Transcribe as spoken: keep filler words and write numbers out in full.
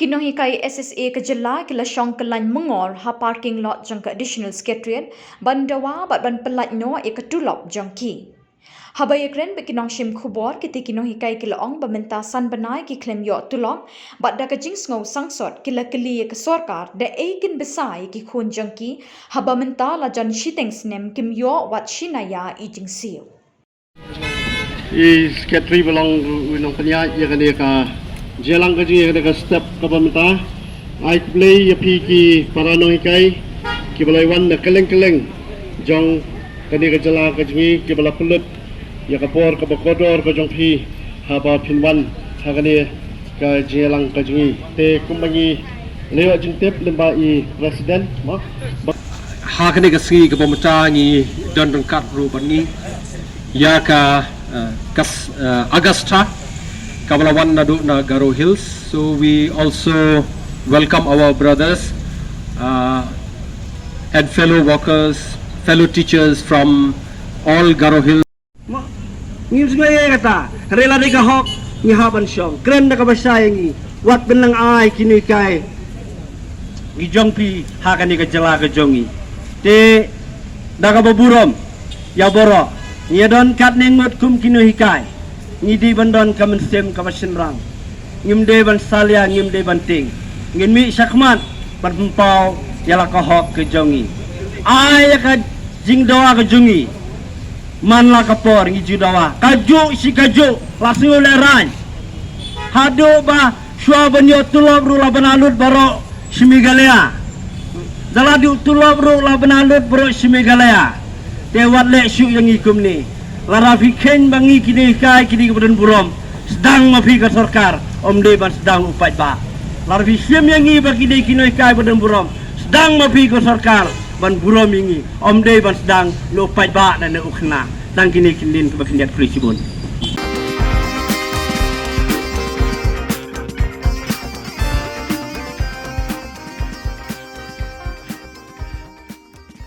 Ki nonghikai S S A ka jylla ki la shong kyllain myngor ha parking lot jong ka Additional Secretariat ban dawa bad ban pyllait noh ïa ka tulop jong ki. Haba ïakren bad ki nongshim khubor, kita ki nonghikai ki la ong ba mynta san bnai ki khlem ïoh tulop bad da ka jingsngew sangsot ki la kylli ïa ka sorkar da ei kin bsa ïa ki khun jong ki, haba mynta la jan shiteng snem kim ïoh wat shi naïa i jingsiew. I secretary ba long u nongpynïaid ïa kane ka jingïalang ka jong ngi, ïa kane ka step kaba mynta. Ai khublei ïa phi ki para nonghikai kiba la wan na kylleng kylleng jong kane ka jylla ka jong ngi, kiba la pynlut ïa ka por kaba kordor ka jong phi haba phin wan ha kane ka jingïalang ka jong ngi. Te kumba ngi la ïoh jingtip lyngba i president, mo, ba ha kane ka sngi kaba mynta ngi don ryngkat ruh bad ngi ïa ka, uh, kas, uh, Augusta kaba la wan naduh na Garo Hills. So we also welcome our brothers, uh, and fellow workers, fellow teachers from all Garo Hills. Mo, ngim sngew ïa kata, hynrei lada ka hok ngi hap ban shong. Kren da kaba shai ïa ngi, wat pynlong ai ki nonghikai ki jong phi ha kane ka jylla ka jong ngi. Te da kaba burom ïa baroh, ngi ïa don katne ngut kum ki nonghikai, ngi dei ban don ka mynsiem kaba shynrang. Ngim dei ban salia, ngim dei ban tieng. Ngin mih shakhmat ban pynpaw ïa la ka hok ka jong ngi. Ai ïa ka jingdawa ka jong ngi man la ka por ngi ju dawa. Kajuh shi kajuh la sngew lehraiñ. Haduh ba shuwa ban ïoh tulop ruh la bna lut baroh shi Meghalaya. Da la duh tulop ruh la bna lut baroh shi Meghalaya. Te wat leh shuh ïa ngi kumne. Lada phi kheiñ ba ngi ki nonghikai ki dei kiba don burom, sdang ma phi ka sorkar, ym dei ban sdang u paidbah. Lada phi shim ïa ngi ba ki dei ki nonghikai ba don burom, sdang ma phi ka sorkar ban burom ïa ngi, ym dei ban sdang na u paidbah ne na u khynnah. Tang kine ki kyntien kiba khyndiat, khublei shibun.